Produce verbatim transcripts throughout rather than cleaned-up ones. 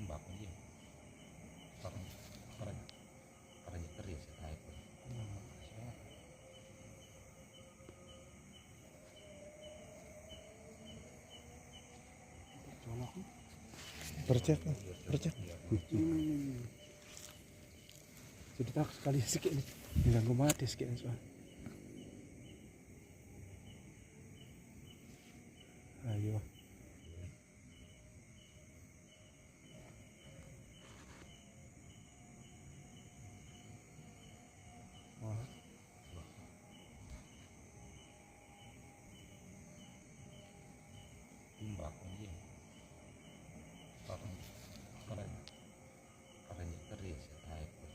Mbak, iya. Karena, karena, karena nyetir ya, saya tahu. Percek, percek. Hmm. Sudah tak sekali sikit ni. Ni ganggu mati sikit ni soal. Ayo. Wah. Timbak, iya. Karena, karena, karena nyetir ya, saya tahu.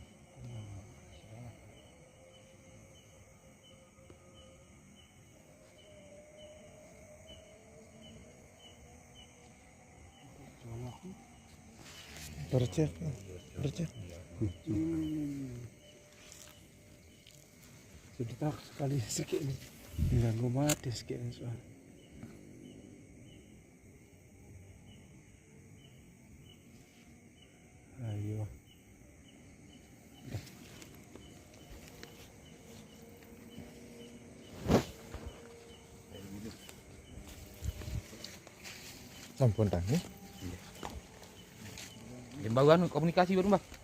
Percek, percek. Hmm. Sudah tak sekali sikit ni. Ganggu mati sikit ni soal. Ayo. Sampun tangi. Yen baru anu komunikasi baru, Mbah.